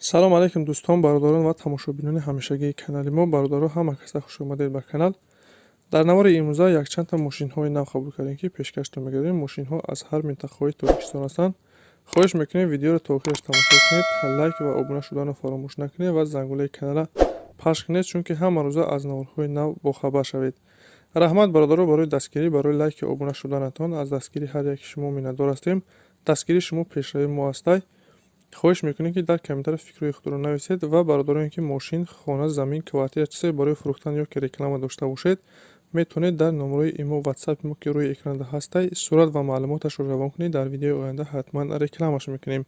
Салом алейкум, дӯстон, бародарон ва тамошобинони ҳамешагии канали мо. Бародаро, ҳама каса хуш омадед ба канал. Дар навори имрӯза якчандта мошинҳои нав қабул кардем, ки пешкаштон мегардем. Мошинҳо аз ҳар минтақаҳои Тоҷикистон ҳастанд. Хоҳиш мекунем, видеоро то охираш тамошо кунед, лайк ва обуна шуданро фаромӯш накунед ва зангулаи каналра пахш кунед, чунки ҳама рӯза аз наворҳои нав бохабар шавед. Раҳмат, бародаро, барои дастгирӣ, барои лайки обуна шуданатон. Аз дастгирии ҳар яки шумо миннатдор ҳастем. Дастгирии шумо пешравии мо ҳастай. Хоҳиш мекунем, ки дар комментария фикрҳои худро нависед ва бародароне, ки мошин, хона, замин, квартира, чизе барои фурӯхтан ё ки реклама дошта бошед, метавонед дар номерои имо, ватсапи мо, ки рӯи экранда ҳастай, сурат ва маълумоташро равон кунед. Дар видеои оянда ҳатман рекламаш мекунем.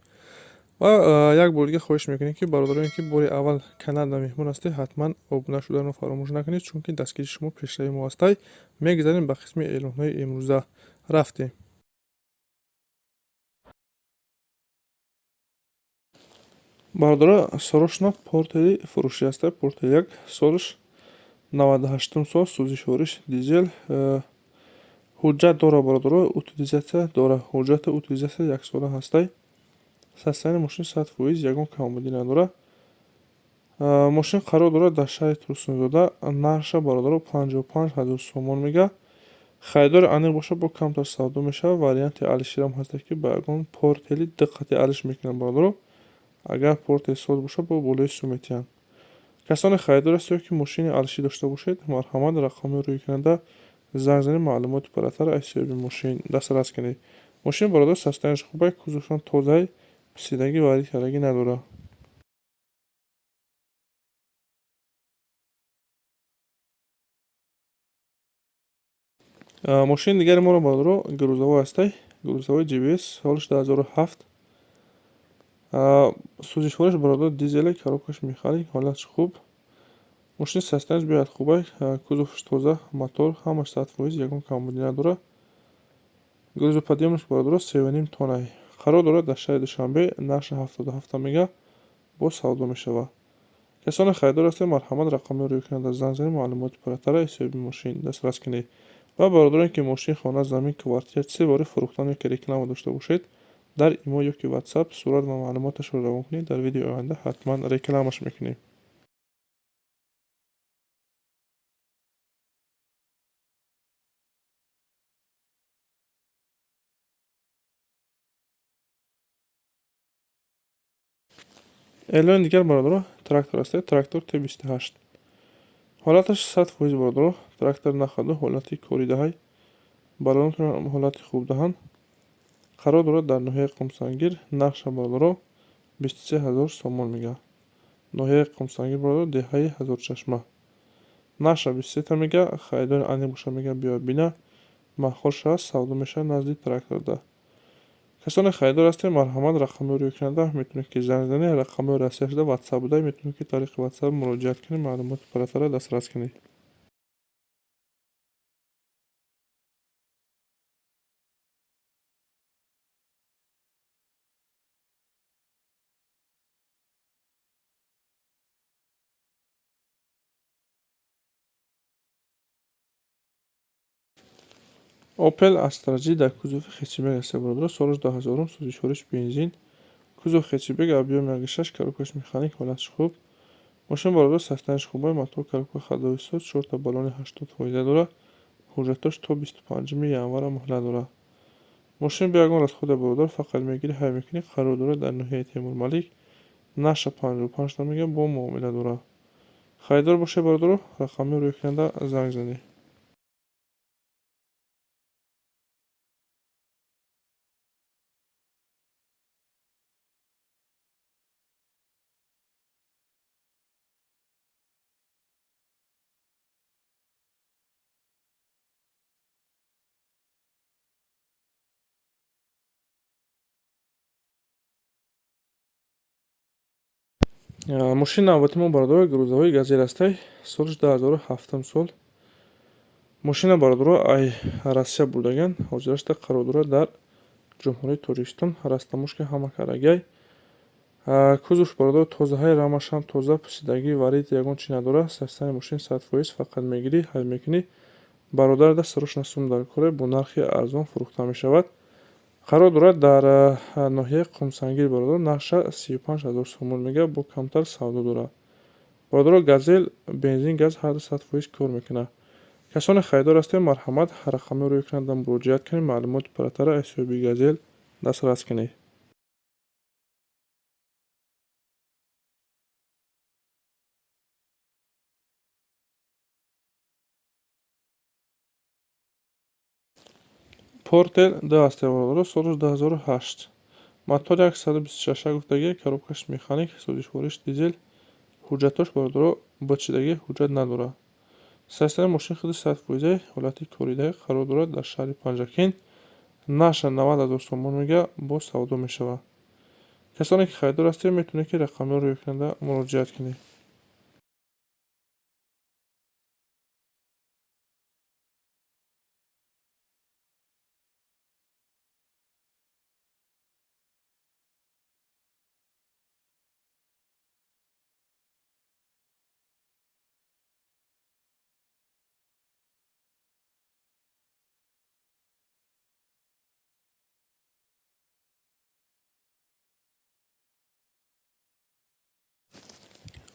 Ва як бор дига хоҳиш мекунем, ки бародароне, ки бори аввал каналда меҳмон ҳастед, ҳатман обуна шуданро фаромӯш накунед, чунки дастгирии шумо пешравии мо ҳастай. Мегузарем ба қисми эълонҳои имрӯза. Рафтем. Бародаро, срочно Портери фурӯшӣ ҳаста. Портер як, солаш 98-ум сол, сӯзишвориш дизел, ҳуҷҷат дора, бародаро, утилизация дора, ҳуҷҷати утилизация яксола ҳастай. Состояние мошин 100%, ягон камбудӣ надора. Мошин қарор дорад дар шаҳри Турсунзода. Нархша, бародаро, 55 000 сомон мега. Харидори аниқ бошад, бо камтар савдо мешавад. Варианти алиширам ҳаста, ки ба ягон Портери диққати алиш мекунанд, бародаро. Агар Портер соз бошад, бо болои сум метиҳанд. Касоне харидор ҳастед, ки мошини алишӣ дошта бошед, марҳамат, рақамҳои рӯи занг занед, маълумоти пурратар аз ҳисоби мошин дастрас кунед. Мошин, бародар, состояние ш хубай, кузовшон тозаи, писидагӣ ва кардагӣ надорад. Мошини дигари моро, бародаро, грузовой ҳастай, грузовой GBS, солаш 2007, сӯзишвориш, бародар, дизеле, коробкаш механик, ҳолатш хуб. Мошини состояние ш беҳад хубай, кузовш тоза, мотор ҳамаш 100%, ягон камбудӣ надорад. Грузоподъёмность ш, бародаро, 3,5 тонна. Қарор дорад дар шаҳри Душанбе. Нархи 77 мега, боз савдо мешавад. Касоне харидор ҳастед, марҳамат, рақамҳои рӯи экранда занг занед, маълумоти пурратар ҳисоби мошин дастрас кунед. Ва бародароне, ки мошин, хона, замин, квартира, чизе барои фурӯхтан ё ки реклама дошта бошед, дар имо ё ки ватсап сурат ва маълумоташро равон кунед. Дар видеои оянда ҳатман рекламаш мекунем. Эълони дигар, бародаро, трактор аст, трактор Т28, ҳолаташ 100%, бародаро. Трактор нахаду ҳолати корӣ даҳай, балонотон ҳолати хуб даҳанд. Қарор дорад дар ноҳияи Қумсангир. Нархша, бародаро, 23 000 сомон мега. Ноҳияи Қумсангир, бародаро, деҳаи Ҳазорчашма. Нархша 23та мега. Харидори аниқ боша, мега, биёяд бина, маъқул шавад, савдо мешавад назди тракторда. Касоне харидор ҳастед, марҳамат, рақамҳои рӯи экранда метавонед, ки занг занед. Рақамҳои расия шуда ватсап буда, метавонед, ки тариқи ватсап муроҷиат кунед, маълумоти пурратарро дастрас кунед. Опел Астра J дар кузови хэтчбек аст, бародаро, солаш 2000-ум, сӯзишвориш бензин, кузов хэтчбек, объём 1,6, коробкаш механик, ҳолатш хуб. Мошин, бародаро, состояние ш хубай, мотор, коробка ходовой соз, чорта баллони 80% дорад, ҳуҷҷатош то 25-уми январа муҳлат дорад. Мошин бе ягон расхода, бародар, фақат мегирӣ, ҳай мекунӣ. Қарор дорад дар ноҳияи Темурмалик. Нархша 55та мега, бо муомила дорад. Харидор бошед, бародаро, рақамҳои рӯи экранда занг занед. Мошини навбати мо, бародаро, грузовой Газель ҳастай, солаш 2007-ум сол. Мошина, бародаро, ай Россия бурдаган, ҳозирашда қарор дорад дар Ҷумҳурии Тоҷикистон. Растаможка ҳама кардагиай. Кузовш, бародаро, тозаҳай, рамашам тоза, пусидагӣ, варид ягон чи надорад. Состояние мошин 100%, фақат мегирӣ, ҳай мекунӣ. Бародарда срочно сум дар коре, бо нархи арзон фурӯхта мешавад. Қарор дорад дар ноҳияи Қумсангир, бародаро. Нархша 35 ҳазор сомон мега, бо камтар савдо дорад. Бародаро, Газел бензин, газ ҳарду 100% кор мекунад. Касоне харидор ҳастед, марҳамат, рақамҳоро рӯи экран муроҷиат кунед, маълумоти пурратара аз соҳиби Газел дастрас кунед. Портер ду ҳастед, бародаро, соли 2008. Мотор 126 гуфтагӣ, коробкаш механик, сӯзишвориш дизел, ҳуҷҷатош, бародаро, бочидагӣ, ҳуҷҷат надорад. Состояние мошин худи 100%, ҳолати коридаи, қарор дорад дар шаҳри Панҷакент. Нархша 90 ҳазор сомон мега, боз савдо мешавад. Касоне ки харидор ҳастед, метавонед ки рақамҳоро рӯи экранда муроҷиат кунед.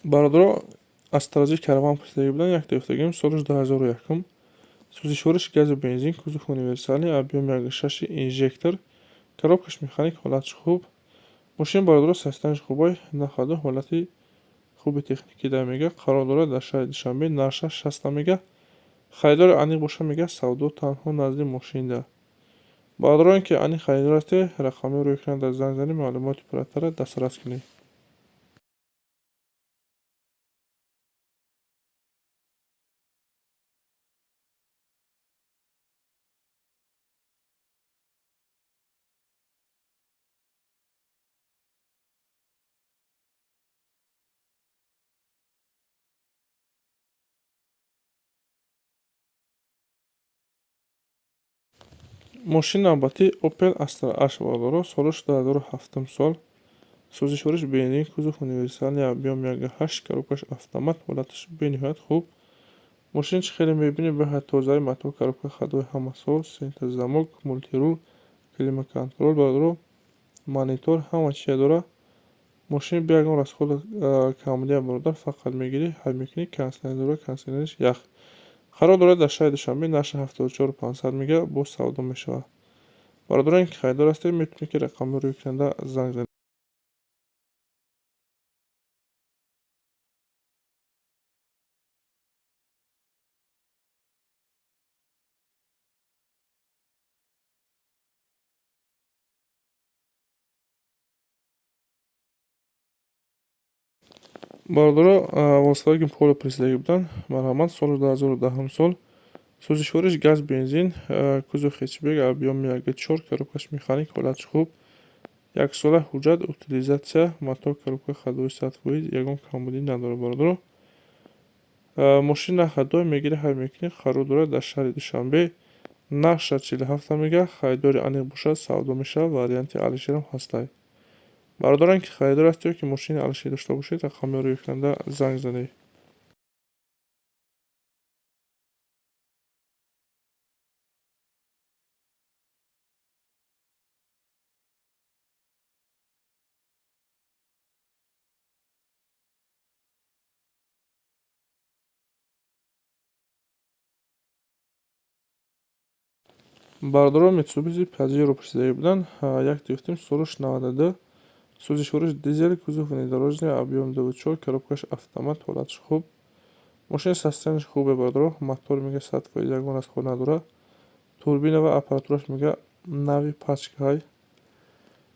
Бародаро, аз тарази Караван пурсидагӣ буданд, як гуфтагим, солаш 2001, сӯзишвориш газу бензин, кузов универсальный, объем 1,6, инжектор, коробкаш механик, ҳолатш хуб. Мошин, бародаро, состоянияш хубай, нахаду ҳолати хуби техникӣ да мега, қарор дорад дар шаҳри Душанбе, нархша 60 мега. Харидори аниқ боша, мега, савдо танҳо назди мошинда. Бародароне ки аниқ харидор ҳастед, рақамҳоро рӯи экран занг занед, маълумоти пурратара дастрас кунед. Мошини навбатӣ Opel Astra H, бародаро, солаш 2007 сол. Сӯзишвориш бензин, кузов универсальный, объем 1,8, коробкаш автомат, ҳолаташ бениҳоят хуб. Мошин чӣ хеле мебинед, беҳад тозаи, мотор, коробка, ходовой ҳама соз, центр замок, мультируль, климат-контроль, бародаро, монитор, ҳама чиза дорад. Мошин бе ягон расход камбудия, бародар, фақат мегирӣ, ҳай мекунӣ, кондитсионер дорад, кондитсионериш ях. Қарор дорад дар шаҳри Душанбе, нархи 74 500 мега, боз савдо мешавад. Бародароне ки харидор ҳастед, метавонед ки рақамҳоро рӯи экранда занг занед. Бародаро, Volkswagen Polo пурсидагӣ буданд, марҳамат, соли 2010 сол. Сӯзишвориш газ, бензин, кузов хэтчбек, объем 1,4, коробкаш механик, ҳолатш хуб. Яксола ҳуҷҷат, утилизация, мотор, коробка, ходовой 100%, ягон камбудӣ надорад, бародаро. Мошин ходовой мегирӣ, ҳай мекунӣ, қарор дорад дар шаҳри Душанбе. Нархша 47 мега, харидори аниқ бошад, савдо мешавад, варианти Алишерам ҳастай. Бародарон ки харидор ҳастед ё ки мошини Алишер дошта бошед, рақамҳоро рӯи экранда занг занед. Бародарон, Mitsubishi Pajero пурсидагӣ буданд, як гуфтем, солаш 92, сӯзишвориш дизел, кузов внедорожный, объем 2,4, коробкаш автомат, ҳолатш хуб. Мошини состоянияш хубе, бародаро, мотор мега 100%, ягон расход надорад. Турбина ва аппаратураш мега нави пачкаҳай.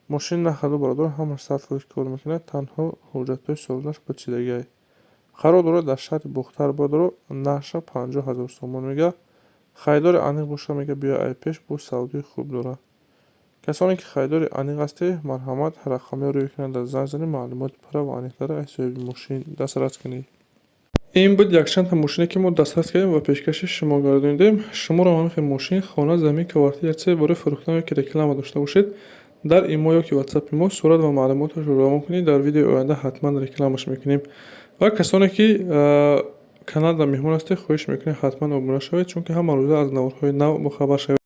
Мошин на ходу, бародаро, ҳамаш 100% кор мекунад, танҳо ҳуҷҷатҳои солонаш бочидагиай. Қарор дорад дар шаҳри Бохтар, бародаро, нархша 50 ҳазор сомон мега. Харидори аниқ боша, мега, биё ай пеш, боз савдои хуб дорад. Касоне ки харидори аниқ ҳастед, марҳамат, рақамҳоро рӯи экранда занг занед, маълумоти пурра ва аниқтара аз соҳиби мошин дастрас кунед. Ин буд якчандта мошине ки мо дастрас кардем ва пешкаши шумо гардонидем. Шуморо ҳамин хел мошин, хона, замин, квартира, чизе барои фурӯхтан ё ки реклама дошта бошед, дар имо ё ки ватсапи мо сурат ва маълумоташро равон кунед, дар видеои оянда ҳатман рекламаш мекунем. Ва касоне ки каналда меҳмон ҳастед, хоҳиш мекунем, ҳатман обуна шавед, чунки ҳама рӯза аз наворҳои нав бохабар шавед.